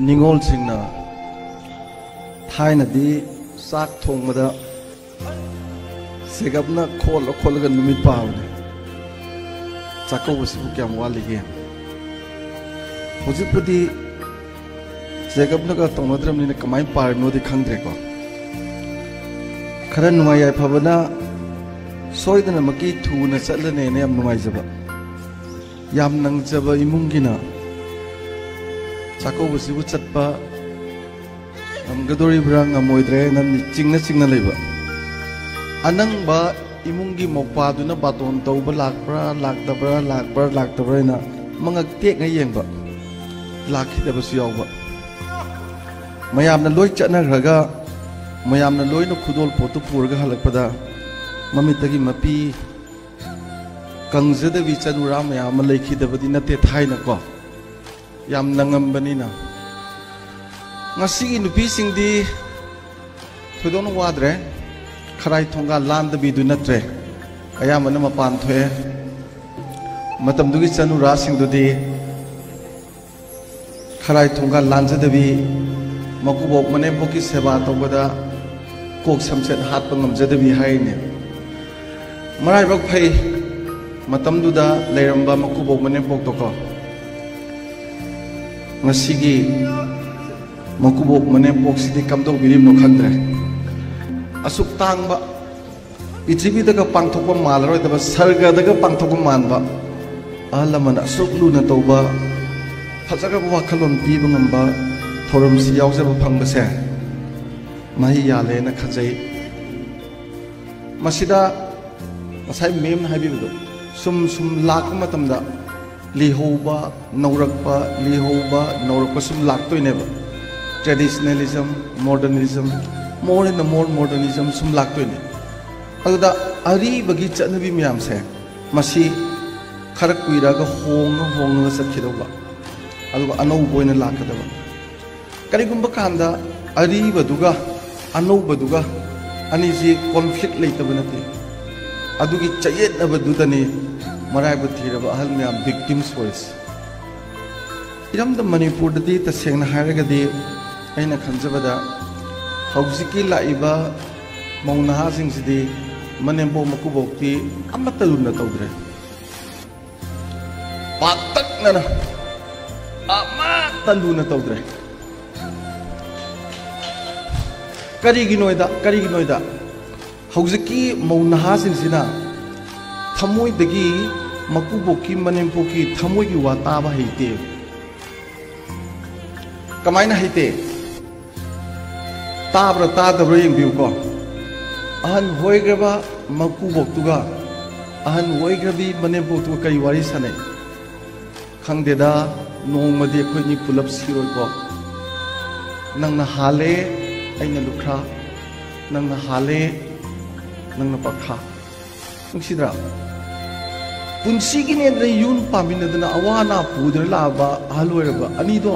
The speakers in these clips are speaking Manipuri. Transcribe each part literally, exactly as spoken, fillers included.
ꯅꯤꯡꯉꯣꯜꯁꯤꯡꯅ ꯊꯥꯏꯅꯗꯤ ꯆꯥꯛ ꯊꯣꯡꯕꯗ ꯆꯦꯒꯞꯅ ꯈꯣꯠꯂ ꯈꯣꯠꯂꯒ ꯅꯨꯃꯤꯠ ꯄꯥꯕꯅꯦ꯫ ꯆꯥꯛꯀꯧꯕꯁꯤꯕꯨ ꯀꯌꯥꯝ ꯋꯥꯠꯂꯤꯒꯦ? ꯍꯧꯖꯤꯛꯄꯨꯗꯤ ꯆꯦꯒꯞꯅꯒ ꯇꯧꯅꯗ꯭ꯔꯕꯅꯤꯅ ꯀꯃꯥꯏꯅ ꯄꯥꯔꯤꯅꯣꯗꯤ ꯈꯪꯗ꯭ꯔꯦꯀꯣ꯫ ꯈꯔ ꯅꯨꯡꯉꯥꯏ ꯌꯥꯏꯐꯕꯅ ꯁꯣꯏꯗꯅꯃꯛꯀꯤ ꯊꯨꯅ ꯆꯠꯂꯅꯦꯅ ꯌꯥꯝ ꯅꯨꯡꯉꯥꯏꯖꯕ꯫ ꯌꯥꯝ ꯅꯪꯖꯕ ꯏꯃꯨꯡꯒꯤꯅ ꯆꯥꯛꯀꯧꯕꯁꯤꯕꯨ ꯆꯠꯄ ꯉꯝꯒꯗꯣꯔꯤꯕ꯭ꯔꯥ ꯉꯝꯃꯣꯏꯗ꯭ꯔꯦꯅ ꯆꯤꯡꯅ ꯆꯤꯡꯅ ꯂꯩꯕ꯫ ꯑꯅꯪꯕ ꯏꯃꯨꯡꯒꯤ ꯃꯧꯄꯥꯗꯨꯅ ꯕꯥꯇꯣꯟ ꯇꯧꯕ ꯂꯥꯛꯄ꯭ꯔꯥ ꯂꯥꯛꯇꯕ꯭ꯔꯥ, ꯂꯥꯛꯄ꯭ꯔꯥ ꯂꯥꯛꯇꯕ꯭ꯔꯥ ꯍꯥꯏꯅ ꯃꯉꯛ ꯇꯦꯛꯅ ꯌꯦꯡꯕ, ꯂꯥꯛꯈꯤꯗꯕꯁꯨ ꯌꯥꯎꯕ꯫ ꯃꯌꯥꯝꯅ ꯂꯣꯏ ꯆꯠꯅꯈ꯭ꯔꯒ ꯃꯌꯥꯝꯅ ꯂꯣꯏꯅ ꯈꯨꯗꯣꯜ ꯄꯣꯠꯇꯨ ꯄꯨꯔꯒ ꯍꯜꯂꯛꯄꯗ ꯃꯃꯤꯠꯇꯒꯤ ꯃꯄꯤ ꯀꯪꯖꯗꯕꯤ ꯆꯅꯨꯔꯥ ꯃꯌꯥꯝ ꯑꯃ ꯂꯩꯈꯤꯗꯕꯗꯤ ꯅꯠꯇꯦ ꯊꯥꯏꯅꯀꯣ꯫ ꯌꯥꯝ ꯅꯪꯉꯝꯕꯅꯤꯅ꯫ ꯉꯁꯤꯒꯤ ꯅꯨꯄꯤꯁꯤꯡꯗꯤ ꯊꯣꯏꯗꯣꯛꯅ ꯋꯥꯗ꯭ꯔꯦ꯫ ꯈꯔꯥꯏ ꯊꯣꯡꯒꯥꯜ ꯂꯥꯟꯗꯕꯤꯗꯨ ꯅꯠꯇ꯭ꯔꯦ꯫ ꯑꯌꯥꯝꯕꯅ ꯃꯄꯥꯟ ꯊꯣꯛꯑꯦ꯫ ꯃꯇꯝꯗꯨꯒꯤ ꯆꯅꯨꯔꯥꯁꯤꯡꯗꯨꯗꯤ ꯈꯔꯥꯏ ꯊꯣꯡꯒꯥꯜ ꯂꯥꯟꯖꯗꯕꯤ, ꯃꯀꯨꯕꯣꯛ ꯃꯅꯦꯝꯕꯣꯛꯀꯤ ꯁꯦꯕꯥ ꯇꯧꯕꯗ ꯀꯣꯛ ꯁꯝꯁꯦꯠ ꯍꯥꯠꯄ ꯉꯝꯖꯗꯕꯤ ꯍꯥꯏꯔꯤꯅꯦ꯫ ꯃꯔꯥꯏꯕꯛ ꯐꯩ, ꯃꯇꯝꯗꯨꯗ ꯂꯩꯔꯝꯕ ꯃꯀꯨꯕꯣꯛ ꯃꯅꯦꯝꯕꯣꯛꯇꯣꯀꯣ꯫ ꯉꯁꯤꯒꯤ ꯃꯀꯨꯕꯣꯛ ꯃꯅꯦꯝꯕꯣꯛꯁꯤꯗꯤ ꯀꯝꯗꯧꯕꯤꯔꯤꯕꯅꯣ ꯈꯪꯗ꯭ꯔꯦ꯫ ꯑꯁꯨꯛ ꯇꯥꯡꯕ, ꯄ꯭ꯔꯤꯊꯤꯕꯤꯗꯒ ꯄꯥꯡꯊꯣꯛꯄ ꯃꯥꯜꯂꯔꯣꯏꯗꯕ, ꯁꯔꯒꯗꯒ ꯄꯥꯡꯊꯣꯛꯄ ꯃꯥꯟꯕ ꯑꯍꯜ ꯂꯃꯟ ꯑꯁꯨꯛ ꯂꯨꯅ ꯇꯧꯕ, ꯐꯖꯈ꯭ꯔꯕ ꯋꯥꯈꯜꯂꯣꯟ ꯄꯤꯕ ꯉꯝꯕ ꯊꯧꯔꯝꯁꯤ ꯌꯥꯎꯖꯕ ꯐꯪꯕꯁꯦ ꯃꯍꯩ ꯌꯥꯜꯂꯦꯅ ꯈꯟꯖꯩ꯫ ꯃꯁꯤꯗ ꯉꯁꯥꯏ ꯃꯦꯝꯅ ꯍꯥꯏꯕꯤꯕꯗꯣ, ꯁꯨꯝ ꯁꯨꯝ ꯂꯥꯛꯄ ꯃꯇꯝꯗ ꯂꯤꯍꯧꯕ, ꯅꯧꯔꯛꯄ, ꯂꯤꯍꯧꯕ, ꯅꯧꯔꯛꯄ ꯁꯨꯝ ꯂꯥꯛꯇꯣꯏꯅꯦꯕ꯫ Traditionalism, modernism, more and more modernism ꯁꯨꯝ ꯂꯥꯛꯇꯣꯏꯅꯦ꯫ ꯑꯗꯨꯗ ꯑꯔꯤꯕꯒꯤ ꯆꯠꯅꯕꯤ ꯃꯌꯥꯝꯁꯦ, ꯃꯁꯤ ꯈꯔ ꯀꯨꯏꯔꯒ ꯍꯣꯡꯉ ꯍꯣꯡꯉꯒ ꯆꯠꯈꯤꯗꯧꯕ, ꯑꯗꯨꯒ ꯑꯅꯧꯕ ꯑꯣꯏꯅ ꯂꯥꯛꯀꯗꯕ꯫ ꯀꯔꯤꯒꯨꯝꯕ ꯀꯥꯟꯗ ꯑꯔꯤꯕꯗꯨꯒ ꯑꯅꯧꯕꯗꯨꯒ ꯑꯅꯤꯁꯤ conflict ꯂꯩꯇꯕ ꯅꯠꯇꯦ꯫ ꯑꯗꯨꯒꯤ ꯆꯌꯦꯠꯅꯕꯗꯨꯗꯅꯤ ꯃꯔꯥꯏꯕꯛ ꯊꯤꯔꯕ ꯑꯍꯜ ꯃꯌꯥꯝ victims ꯑꯣꯏꯔꯤꯁꯤ꯫ ꯏꯔꯝꯗꯝ ꯃꯅꯤꯄꯨꯔꯗꯗꯤ ꯇꯁꯦꯡꯅ ꯍꯥꯏꯔꯒꯗꯤ ꯑꯩꯅ ꯈꯟꯖꯕꯗ ꯍꯧꯖꯤꯛꯀꯤ ꯂꯥꯛꯏꯕ ꯃꯧ ꯅꯍꯥꯁꯤꯡꯁꯤꯗꯤ ꯃꯅꯦꯝꯕꯣꯛ ꯃꯀꯨꯕꯣꯛꯇꯤ ꯑꯃꯠꯇ ꯂꯨꯅ ꯇꯧꯗ꯭ꯔꯦ꯫ ꯄꯥꯛꯇꯛꯅꯅ ꯑꯃꯠꯇ ꯂꯨꯅ ꯇꯧꯗ꯭ꯔꯦ꯫ ꯀꯔꯤꯒꯤꯅꯣꯗ, ꯀꯔꯤꯒꯤꯅꯣꯗ ꯍꯧꯖꯤꯛꯀꯤ ꯃꯧ ꯅꯍꯥꯁꯤꯡꯁꯤꯅ ꯊꯃꯣꯏꯗꯒꯤ ꯃꯀꯨꯕꯣꯛꯀꯤ ꯃꯅꯦꯝꯄꯣꯛꯀꯤ ꯊꯃꯣꯏꯒꯤ ꯋꯥ ꯇꯥꯕ ꯍꯩꯇꯦ꯫ ꯀꯃꯥꯏꯅ ꯍꯩꯇꯦ? ꯇꯥꯕ꯭ꯔꯥ ꯇꯥꯗꯕ꯭ꯔꯥ ꯌꯦꯡꯕꯤꯌꯨꯀꯣ꯫ ꯑꯍꯟ ꯑꯣꯏꯈ꯭ꯔꯕ ꯃꯀꯨꯕꯣꯛꯇꯨꯒ ꯑꯍꯟ ꯑꯣꯏꯈ꯭ꯔꯕꯤ ꯃꯅꯦꯝꯄꯣꯛꯇꯨꯒ ꯀꯔꯤ ꯋꯥꯔꯤ ꯁꯥꯟꯅꯩ? "ꯈꯪꯗꯦꯗ, ꯅꯣꯡꯃꯗꯤ ꯑꯩꯈꯣꯏꯅꯤ ꯄꯨꯂꯞ ꯁꯤꯔꯣꯏꯀꯣ꯫ ꯅꯪꯅ ꯍꯥꯜꯂꯦ, ꯑꯩꯅ ꯂꯨꯈ꯭ꯔꯥ, ꯅꯪꯅ ꯍꯥꯜꯂꯦ, ꯅꯪꯅ ꯄꯥꯈ꯭ꯔꯥ"꯫ ꯅꯨꯡꯁꯤꯗ꯭ꯔꯥ? ꯄꯨꯟꯁꯤꯒꯤꯅꯦꯅ ꯌꯨꯝ ꯄꯥꯟꯃꯤꯟꯅꯗꯅ ꯑꯋꯥ ꯑꯅꯥ ꯄꯨꯗꯨꯅ ꯂꯥꯛꯑꯕ ꯑꯍꯜ ꯑꯣꯏꯔꯕ ꯑꯅꯤꯗꯣ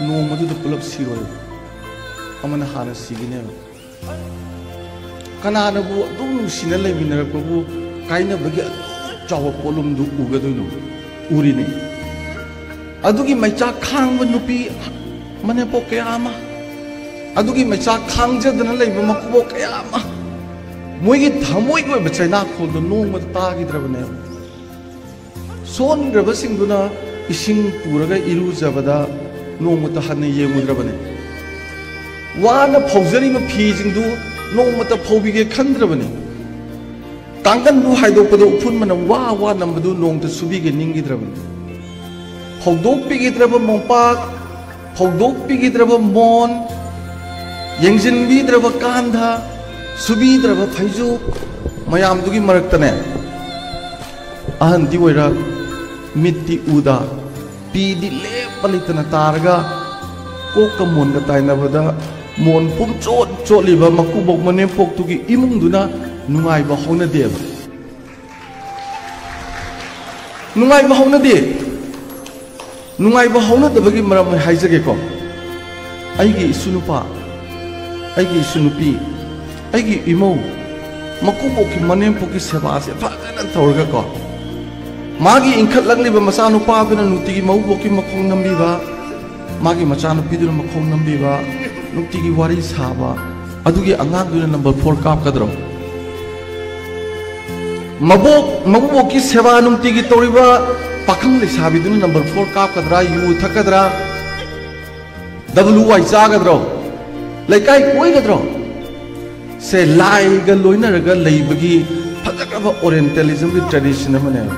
ꯅꯣꯡꯃꯗꯨꯗ ꯄꯨꯂꯞ ꯁꯤꯔꯣꯏ꯫ ꯑꯃꯅ ꯍꯥꯟꯅ ꯁꯤꯒꯅꯦꯕ꯫ ꯀꯅꯥꯅꯕꯨ ꯑꯗꯨꯝ ꯅꯨꯡꯁꯤꯅ ꯂꯩꯃꯤꯟꯅꯔꯛꯄꯕꯨ ꯀꯥꯏꯅꯕꯒꯤ ꯑꯗꯨꯛ ꯆꯥꯎꯕ ꯄꯣꯠꯂꯨꯝꯗꯨ ꯎꯒꯗꯣꯏꯅꯣ? ꯎꯔꯤꯅꯤ꯫ ꯑꯗꯨꯒꯤ ꯃꯩꯆꯥꯛ ꯈꯥꯡꯕ ꯅꯨꯄꯤ ꯃꯅꯦꯝꯄꯣꯛ ꯀꯌꯥ ꯑꯃ, ꯑꯗꯨꯒꯤ ꯃꯩꯆꯥꯛ ꯈꯥꯡꯖꯗꯅ ꯂꯩꯕ ꯃꯀꯨꯕꯣꯛ ꯀꯌꯥ ꯑꯃ, ꯃꯣꯏꯒꯤ ꯊꯃꯣꯏꯒꯤ ꯑꯣꯏꯕ ꯆꯩꯅꯥꯈꯣꯜꯗꯣ ꯅꯣꯡꯃꯗ ꯇꯥꯈꯤꯗ꯭ꯔꯕꯅꯦꯕ꯫ ꯁꯣꯟꯈ꯭ꯔꯕꯁꯤꯡꯗꯨꯅ ꯏꯁꯤꯡ ꯄꯨꯔꯒ ꯏꯔꯨꯖꯕꯗ ꯅꯣꯡꯃꯇ ꯍꯟꯅ ꯌꯦꯡꯉꯨꯗ꯭ꯔꯕꯅꯦ꯫ ꯋꯥꯅ ꯐꯧꯖꯔꯤꯕ ꯐꯤꯁꯤꯡꯗꯨ ꯅꯣꯡꯃꯇ ꯐꯧꯕꯤꯒꯦ ꯈꯟꯗ꯭ꯔꯕꯅꯦ꯫ ꯀꯥꯡꯒꯟꯕꯨ ꯍꯥꯏꯗꯣꯛꯄꯗ ꯎꯐꯨꯟ ꯃꯅꯝ ꯋꯥ ꯋꯥ ꯅꯝꯕꯗꯨ ꯅꯣꯡꯃꯇ ꯁꯨꯕꯤꯒꯦ ꯅꯤꯡꯈꯤꯗ꯭ꯔꯕꯅꯦ꯫ ꯐꯧꯗꯣꯛꯄꯤꯈꯤꯗ꯭ꯔꯕ ꯃꯣꯝꯄꯥꯛ, ꯐꯧꯗꯣꯛꯄꯤꯈꯤꯗ꯭ꯔꯕ ꯃꯣꯟ, ꯌꯦꯡꯁꯤꯟꯕꯤꯗ꯭ꯔꯕ ꯀꯥꯟꯗ, ꯁꯨꯕꯤꯗ꯭ꯔꯕ ꯐꯩꯖꯨꯞ ꯃꯌꯥꯝꯗꯨꯒꯤ ꯃꯔꯛꯇꯅꯦ, ꯑꯍꯟꯗꯤ ꯑꯣꯏꯔꯛ, ꯃꯤꯠꯇꯤ ꯎꯗ, ꯄꯤꯗꯤ ꯂꯦꯞꯄ ꯂꯩꯇꯅ ꯇꯥꯔꯒ, ꯀꯣꯛꯀ ꯃꯣꯟꯒ ꯇꯥꯏꯅꯕꯗ ꯃꯣꯟ ꯄꯨꯝꯆꯣꯠ ꯆꯣꯠꯂꯤꯕ ꯃꯀꯨꯕꯣꯛ ꯃꯅꯦꯝꯄꯣꯛꯇꯨꯒꯤ ꯏꯃꯨꯡꯗꯨꯅ ꯅꯨꯡꯉꯥꯏꯕ ꯍꯧꯅꯗꯦꯕ꯫ ꯅꯨꯡꯉꯥꯏꯕ ꯍꯧꯅꯗꯦ꯫ ꯅꯨꯡꯉꯥꯏꯕ ꯍꯧꯅꯗꯕꯒꯤ ꯃꯔꯝ ꯑꯩ ꯍꯥꯏꯖꯒꯦꯀꯣ꯫ ꯑꯩꯒꯤ ꯏꯁꯨ ꯅꯨꯄꯥ, ꯑꯩꯒꯤ ꯏꯁꯨ ꯅꯨꯄꯤ, ꯑꯩꯒꯤ ꯏꯃꯧ, ꯃꯀꯨꯕꯣꯛꯀꯤ ꯃꯅꯦꯝꯄꯣꯛꯀꯤ ꯁꯦꯕꯥꯁꯦ ꯐꯖꯅ ꯇꯧꯔꯒꯀꯣ, ꯃꯥꯒꯤ ꯏꯟꯈꯠꯂꯛꯂꯤꯕ ꯃꯆꯥꯅꯨꯄꯥꯗꯨꯅ ꯅꯨꯡꯇꯤꯒꯤ ꯃꯧꯕꯣꯛꯀꯤ ꯃꯈꯣꯡ ꯅꯝꯕꯤꯕ, ꯃꯥꯒꯤ ꯃꯆꯥꯅꯨꯄꯤꯗꯨꯅ ꯃꯈꯣꯡ ꯅꯝꯕꯤꯕ, ꯅꯨꯡꯇꯤꯒꯤ ꯋꯥꯔꯤ ꯁꯥꯕ, ꯑꯗꯨꯒꯤ ꯑꯉꯥꯡꯗꯨꯅ ꯅꯝꯕꯔ ꯐꯣꯔ ꯀꯥꯞꯀꯗ꯭ꯔꯣ? ꯃꯕꯣꯛ ꯃꯕꯣꯛꯀꯤ ꯁꯦꯕꯥ ꯅꯨꯡꯇꯤꯒꯤ ꯇꯧꯔꯤꯕ ꯄꯥꯈꯪ ꯂꯩꯁꯥꯕꯤꯗꯨꯅ ꯅꯝꯕꯔ ꯐꯣꯔ ꯀꯥꯞꯀꯗ꯭ꯔꯥ, ꯌꯨ ꯊꯛꯀꯗ꯭ꯔꯥ, ꯗꯕꯜꯌꯨ ꯋꯥꯏ ꯆꯥꯒꯗ꯭ꯔꯣ, ꯂꯩꯀꯥꯏ ꯀꯣꯏꯒꯗ꯭ꯔꯣ? ꯁꯦ, ꯂꯥꯏꯒ ꯂꯣꯏꯅꯔꯒ ꯂꯩꯕꯒꯤ ꯐꯖꯈ꯭ꯔꯕ ꯑꯣꯔꯤꯌꯦꯟꯇꯦꯂꯤꯖꯝꯒꯤ ꯇ꯭ꯔꯦꯗꯤꯁꯟ ꯑꯃꯅꯦꯕ꯫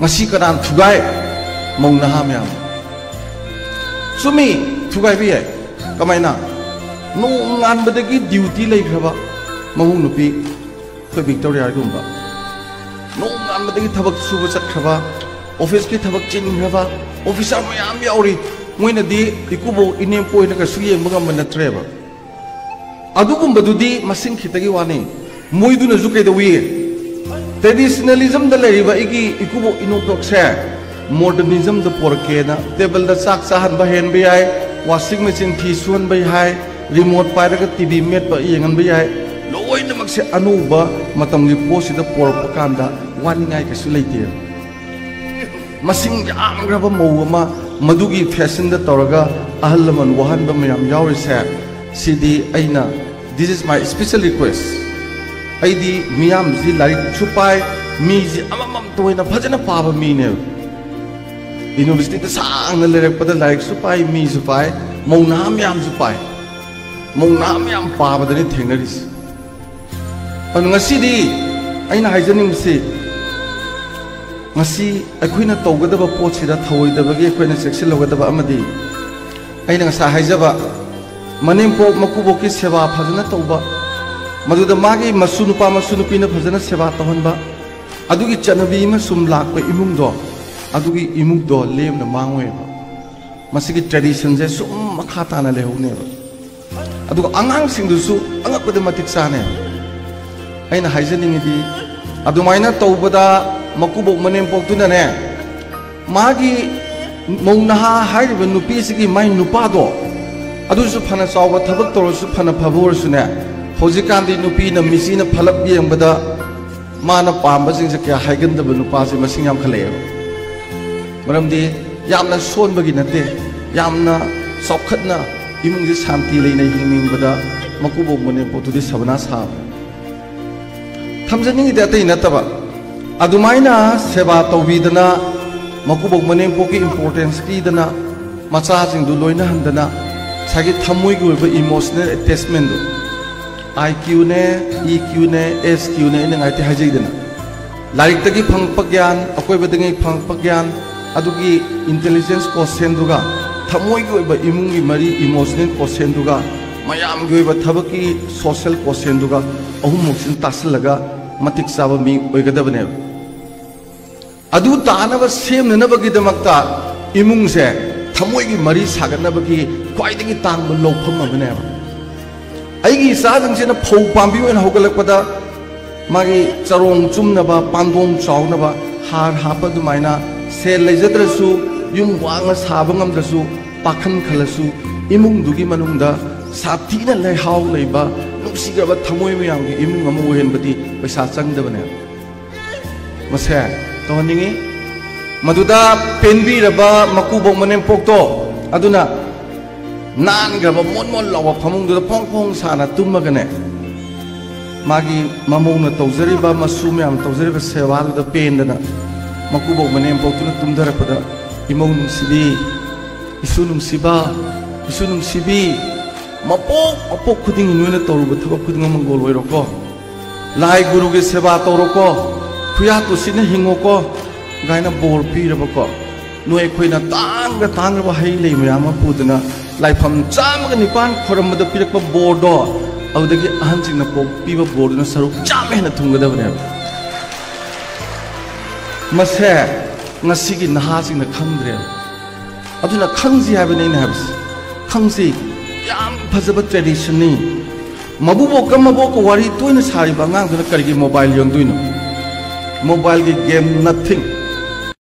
ꯉꯁꯤ ꯀꯅꯥꯅ ꯊꯨꯒꯥꯏ? ꯃꯧ ꯅꯍꯥ ꯃꯌꯥꯝ꯫ ꯆꯨꯝꯃꯤ, ꯊꯨꯒꯥꯏꯕ ꯌꯥꯏ꯫ ꯀꯃꯥꯏꯅ? ꯅꯣꯡꯉꯥꯟꯕꯗꯒꯤ ꯗ꯭ꯌꯨꯇꯤ ꯂꯩꯈ꯭ꯔꯕ ꯃꯧ ꯅꯨꯄꯤ, ꯑꯩꯈꯣꯏ ꯚꯤꯛꯇꯣꯔꯤꯌꯥꯒꯨꯝꯕ, ꯅꯣꯡꯉꯥꯟꯕꯗꯒꯤ ꯊꯕꯛ ꯁꯨꯕ ꯆꯠꯈ꯭ꯔꯕ, ꯑꯣꯐꯤꯁꯀꯤ ꯊꯕꯛ ꯆꯤꯟꯈ꯭ꯔꯕ ꯑꯣꯐꯤꯁꯥꯔ ꯃꯌꯥꯝ ꯌꯥꯎꯔꯤ꯫ ꯃꯣꯏꯅꯗꯤ ꯏꯀꯨꯕꯣꯛ ꯏꯅꯦꯝꯄꯣꯛ ꯑꯣꯏꯅ ꯀꯩꯁꯨ ꯌꯦꯡꯕ ꯉꯝꯕ ꯅꯠꯇ꯭ꯔꯦꯕ꯫ ꯑꯗꯨꯒꯨꯝꯕꯗꯨꯗꯤ ꯃꯁꯤꯡ ꯈꯤꯇꯒꯤ ꯋꯥꯅꯤ꯫ ꯃꯣꯏꯗꯨꯅꯁꯨ ꯀꯩꯗꯧꯏ? ꯇ꯭ꯔꯦꯗꯤꯁꯅꯦꯂꯤꯖꯝꯗ ꯂꯩꯔꯤꯕ ꯑꯩꯒꯤ ꯏꯀꯨꯕꯣꯛ ꯏꯅꯦꯝꯄꯣꯛꯁꯦ ꯃꯣꯗꯔꯅꯤꯖꯝꯗ ꯄꯣꯔꯛꯀꯦꯅ ꯇꯦꯕꯜꯗ ꯆꯥꯛ ꯆꯥꯍꯟꯕ ꯍꯩꯍꯟꯕ ꯌꯥꯏ, ꯋꯥꯁꯤꯡ ꯃꯦꯆꯤꯟ ꯐꯤ ꯁꯨꯍꯟꯕ ꯌꯥꯏ, ꯔꯤꯃꯣꯠ ꯄꯥꯏꯔꯒ ꯇꯤ ꯚꯤ ꯃꯦꯠꯄ ꯌꯦꯡꯍꯟꯕ ꯌꯥꯏ꯫ ꯂꯣꯏꯅꯃꯛꯁꯦ ꯑꯅꯧꯕ ꯃꯇꯝꯒꯤ ꯄꯣꯠꯁꯤꯗ ꯄꯣꯔꯛꯄ ꯀꯥꯟꯗ ꯋꯥꯅꯤꯡꯉꯥꯏ ꯀꯩꯁꯨ ꯂꯩꯇꯦ꯫ ꯃꯁꯤꯡ ꯌꯥꯝꯈ꯭ꯔꯕ ꯃꯧ ꯑꯃ ꯃꯗꯨꯒꯤ ꯐꯦꯁꯟꯗ ꯇꯧꯔꯒ ꯑꯍꯜ ꯂꯃꯟ ꯋꯥꯍꯟꯕ ꯃꯌꯥꯝ ꯌꯥꯎꯔꯤꯁꯦ, ꯁꯤꯗꯤ ꯑꯩꯅ, this is my special request꯫ ꯑꯩꯗꯤ ꯃꯤꯌꯥꯝꯁꯤ ꯂꯥꯏꯔꯤꯛꯁꯨ ꯄꯥꯏ, ꯃꯤꯁꯤ ꯑꯃꯃꯝꯇ ꯑꯣꯏꯅ ꯐꯖꯅ ꯄꯥꯕ ꯃꯤꯅꯦꯕ꯫ ꯌꯨꯅꯤꯚꯔꯁꯤꯇꯤꯗ ꯁꯥꯡꯅ ꯂꯩꯔꯛꯄꯗ ꯂꯥꯏꯔꯤꯛꯁꯨ ꯄꯥꯏ, ꯃꯤꯁꯨ ꯄꯥꯏ, ꯃꯧ ꯅꯍꯥ ꯃꯌꯥꯝꯁꯨ ꯄꯥꯏ꯫ ꯃꯧ ꯅꯍꯥ ꯃꯌꯥꯝ ꯄꯥꯕꯗꯅꯤ ꯊꯦꯡꯅꯔꯤꯁꯦ꯫ ꯑꯗꯨ ꯉꯁꯤꯗꯤ ꯑꯩꯅ ꯍꯥꯏꯖꯅꯤꯡꯕꯁꯤ, ꯉꯁꯤ ꯑꯩꯈꯣꯏꯅ ꯇꯧꯒꯗꯕ ꯄꯣꯠꯁꯤꯗ ꯊꯧꯑꯣꯏꯗꯕꯒꯤ ꯑꯩꯈꯣꯏꯅ ꯆꯦꯛꯁꯤꯜꯍꯧꯒꯗꯕ ꯑꯃꯗꯤ, ꯑꯩꯅ ꯉꯁꯥꯏ ꯍꯥꯏꯖꯕ, ꯃꯅꯦꯝꯄꯣꯛ ꯃꯀꯨꯕꯣꯛꯀꯤ ꯁꯦꯕꯥ ꯐꯖꯅ ꯇꯧꯕ, ꯃꯗꯨꯗ ꯃꯥꯒꯤ ꯃꯁꯨ ꯅꯨꯄꯥ ꯃꯁꯨ ꯅꯨꯄꯤꯅ ꯐꯖꯅ ꯁꯦꯕꯥ ꯇꯧꯍꯟꯕ, ꯑꯗꯨꯒꯤ ꯆꯠꯅꯕꯤ ꯑꯃ ꯁꯨꯝ ꯂꯥꯛꯄ ꯏꯃꯨꯡꯗꯣ, ꯑꯗꯨꯒꯤ ꯏꯃꯨꯡꯗꯣ ꯂꯦꯝꯅ ꯃꯥꯡꯉꯣꯏꯕ꯫ ꯃꯁꯤꯒꯤ ꯇ꯭ꯔꯦꯗꯤꯁꯟꯁꯦ ꯁꯨꯝ ꯃꯈꯥ ꯇꯥꯅ ꯂꯩꯍꯧꯅꯦꯕ꯫ ꯑꯗꯨꯒ ꯑꯉꯥꯡꯁꯤꯡꯗꯨꯁꯨ ꯑꯉꯛꯄꯗ ꯃꯇꯤꯛ ꯆꯥꯅꯦ꯫ ꯑꯩꯅ ꯍꯥꯏꯖꯅꯤꯡꯉꯤꯗꯤ, ꯑꯗꯨꯃꯥꯏꯅ ꯇꯧꯕꯗ ꯃꯀꯨꯕꯣꯛ ꯃꯅꯦꯝꯄꯣꯛꯇꯨꯅꯅꯦ, ꯃꯥꯒꯤ ꯃꯧ ꯅꯍꯥ ꯍꯥꯏꯔꯤꯕ ꯅꯨꯄꯤꯁꯤꯒꯤ ꯃꯥꯏ ꯅꯨꯄꯥꯗꯣ, ꯑꯗꯨꯁꯨ ꯐꯅ ꯆꯥꯎꯕ ꯊꯕꯛ ꯇꯧꯔꯁꯨ, ꯐꯅ ꯐꯕ ꯑꯣꯏꯔꯁꯨꯅꯦ, ꯍꯧꯖꯤꯛꯀꯥꯟꯗꯤ ꯅꯨꯄꯤꯅ ꯃꯤꯆꯤꯅ ꯐꯂꯞ ꯌꯦꯡꯕꯗ ꯃꯥꯅ ꯄꯥꯝꯕꯁꯤꯡꯁꯦ ꯀꯌꯥ ꯍꯥꯏꯒꯟꯗꯕ ꯅꯨꯄꯥꯁꯦ ꯃꯁꯤꯡ ꯌꯥꯝꯈꯠꯂꯛꯑꯦꯕ꯫ ꯃꯔꯝꯗꯤ ꯌꯥꯝꯅ ꯁꯣꯟꯕꯒꯤ ꯅꯠꯇꯦ, ꯌꯥꯝꯅ ꯆꯥꯎꯈꯠꯅ ꯏꯃꯨꯡꯁꯦ ꯁꯥꯟꯇꯤ ꯂꯩꯅ ꯍꯤꯡꯅꯤꯡꯕꯗ ꯃꯀꯨꯕꯣꯛ ꯃꯅꯦꯝꯄꯣꯛꯇꯨꯗꯤ ꯁꯕꯅꯥ ꯁꯥꯕ꯫ ꯊꯝꯖꯅꯤꯡꯉꯤꯗꯤ ꯑꯇꯩ ꯅꯠꯇꯕ, ꯑꯗꯨꯃꯥꯏꯅ ꯁꯦꯕꯥ ꯇꯧꯕꯤꯗꯅ ꯃꯀꯨꯕꯣꯛ ꯃꯅꯦꯝꯄꯣꯛꯀꯤ importance ꯄꯤꯗꯅ ꯃꯆꯥꯁꯤꯡꯗꯨ ꯂꯣꯏꯅꯍꯟꯗꯅ ꯉꯁꯥꯏꯒꯤ ꯊꯃꯣꯏꯒꯤ ꯑꯣꯏꯕ emotional attachmentꯗꯨ, I Qꯅꯦ, E Qꯅꯦ, S Qꯅꯦ ꯑꯩꯅ ꯉꯥꯏꯇ ꯍꯥꯏꯖꯩꯗꯅ, ꯂꯥꯏꯔꯤꯛꯇꯒꯤ ꯐꯪꯉꯛꯄ ꯒ꯭ꯌꯥꯟ, ꯑꯀꯣꯏꯕꯗꯒꯤ ꯐꯪꯉꯛꯄ ꯒ꯭ꯌꯥꯟ, ꯑꯗꯨꯒꯤ intelligence quotientꯗꯨꯒ ꯊꯃꯣꯏꯒꯤ ꯑꯣꯏꯕ ꯏꯃꯨꯡꯒꯤ ꯃꯔꯤ emotional quotientꯗꯨꯒ ꯃꯌꯥꯝꯒꯤ ꯑꯣꯏꯕ ꯊꯕꯛꯀꯤ social quotientꯗꯨꯒ ꯑꯍꯨꯝꯃꯛꯁꯤꯅ ꯇꯥꯁꯤꯜꯂꯒ ꯃꯇꯤꯛ ꯆꯥꯕ ꯃꯤ ꯑꯣꯏꯒꯗꯕꯅꯦꯕ꯫ ꯑꯗꯨ ꯇꯥꯅꯕ ꯁꯦꯝꯅꯅꯕꯒꯤꯗꯃꯛꯇ ꯏꯃꯨꯡꯁꯦ ꯊꯃꯣꯏꯒꯤ ꯃꯔꯤ ꯁꯥꯒꯠꯅꯕꯒꯤ ꯈ꯭ꯋꯥꯏꯗꯒꯤ ꯇꯥꯡꯕ ꯂꯧꯐꯝ ꯑꯃꯅꯦꯕ꯫ ꯑꯩꯒꯤ ꯏꯆꯥꯁꯤꯡꯁꯤꯅ ꯐꯧ ꯄꯥꯝꯕꯤ ꯑꯣꯏꯅ ꯍꯧꯒꯠꯂꯛꯄꯗ ꯃꯥꯒꯤ ꯆꯔꯣꯡ ꯆꯨꯝꯅꯕ, ꯄꯥꯟꯗꯣꯝ ꯆꯥꯎꯅꯕ ꯍꯥꯔ ꯍꯥꯞꯄ ꯑꯗꯨꯃꯥꯏꯅ ꯁꯦꯜ ꯂꯩꯖꯗ꯭ꯔꯁꯨ, ꯌꯨꯝ ꯋꯥꯡꯅ ꯁꯥꯕ ꯉꯝꯗ꯭ꯔꯁꯨ, ꯄꯥꯈꯟ ꯈꯜꯂꯁꯨ ꯏꯃꯨꯡꯗꯨꯒꯤ ꯃꯅꯨꯡꯗ ꯁꯥꯊꯤꯅ ꯂꯩꯍꯥꯎ ꯂꯩꯕ, ꯅꯨꯡꯁꯤꯈ꯭ꯔꯕ ꯊꯃꯣꯏ ꯃꯌꯥꯝꯒꯤ ꯏꯃꯨꯡ ꯑꯃ ꯑꯣꯏꯍꯟꯕꯗꯤ ꯄꯩꯁꯥ ꯆꯪꯗꯕꯅꯦ꯫ ꯃꯁꯦ ꯇꯧꯍꯟꯅꯤꯡꯉꯤ꯫ ꯃꯗꯨꯗ ꯄꯦꯟꯕꯤꯔꯕ ꯃꯀꯨꯕꯣꯛ ꯃꯅꯦꯝꯄꯣꯛꯇꯣ ꯑꯗꯨꯅ ꯅꯥꯟꯈ꯭ꯔꯕ ꯃꯣꯟ ꯃꯣꯟ ꯂꯥꯎꯕ ꯐꯃꯨꯡꯗꯨꯗ ꯐꯣꯡ ꯐꯣꯡ ꯁꯥꯅ ꯇꯨꯝꯃꯒꯅꯦ, ꯃꯥꯒꯤ ꯃꯃꯧꯅ ꯇꯧꯖꯔꯤꯕ, ꯃꯁꯨ ꯃꯌꯥꯝ ꯇꯧꯖꯔꯤꯕ ꯁꯦꯕꯥꯗꯨꯗ ꯄꯦꯟꯗꯅ ꯃꯀꯨꯕꯣꯛ ꯃꯅꯦꯝꯄꯣꯛꯇꯨꯅ ꯇꯨꯝꯊꯔꯛꯄꯗ, "ꯏꯃꯧ ꯅꯨꯡꯁꯤꯕꯤ, ꯏꯁꯨ ꯅꯨꯡꯁꯤꯕ, ꯏꯁꯨ ꯅꯨꯡꯁꯤꯕꯤ, ꯃꯄꯣꯛ ꯃꯄꯣꯛ ꯈꯨꯗꯤꯡꯒꯤ ꯅꯣꯏꯅ ꯇꯧꯔꯨꯕ ꯊꯕꯛ ꯈꯨꯗꯤꯡꯃꯛ ꯃꯪꯒꯣꯜ ꯑꯣꯏꯔꯣꯀꯣ, ꯂꯥꯏ ꯒꯨꯔꯨꯒꯤ ꯁꯦꯕꯥ ꯇꯧꯔꯣꯀꯣ, ꯈꯨꯌꯥ ꯇꯨꯁꯤꯟꯅ ꯍꯤꯡꯉꯣꯀꯣ" ꯀꯥꯏꯅ ꯕꯣꯔ ꯄꯤꯔꯕꯀꯣ꯫ ꯅꯣꯏ ꯑꯩꯈꯣꯏꯅ ꯇꯥꯡꯒ ꯇꯥꯡꯈ꯭ꯔꯕ ꯍꯩ ꯂꯩ ꯃꯌꯥꯝ ꯑꯃ ꯄꯨꯗꯅ ꯂꯥꯏꯐꯝ ꯆꯥꯝꯃꯒ ꯅꯤꯄꯥꯟ ꯈꯣꯏꯔꯝꯕꯗ ꯄꯤꯔꯛꯄ ꯕꯣꯔꯗꯣ, ꯑꯗꯨꯗꯒꯤ ꯑꯍꯟꯁꯤꯡꯅ ꯄꯣꯛꯄꯤꯕ ꯕꯣꯔꯗꯨꯅ ꯁꯔꯨꯛ ꯆꯥꯝꯃ ꯍꯦꯟꯅ ꯊꯨꯡꯒꯗꯕꯅꯦꯕ꯫ ꯃꯁꯦ ꯉꯁꯤꯒꯤ ꯅꯍꯥꯁꯤꯡꯅ ꯈꯪꯗ꯭ꯔꯦꯕ꯫ ꯑꯗꯨꯅ ꯈꯪꯁꯤ ꯍꯥꯏꯕꯅꯤ ꯑꯩꯅ ꯍꯥꯏꯕꯁꯤ꯫ ꯈꯪꯁꯤ, ꯌꯥꯝ ꯐꯖꯕ traditionꯅꯤ꯫ ꯃꯕꯨꯕꯣꯛꯀ ꯃꯕꯣꯛꯀ ꯋꯥꯔꯤ ꯇꯣꯏꯅ ꯁꯥꯔꯤꯕ ꯑꯉꯥꯡꯗꯨꯅ ꯀꯔꯤꯒꯤ mobile ꯌꯣꯟꯗꯣꯏꯅꯣ? Mobileꯒꯤ game nothing꯫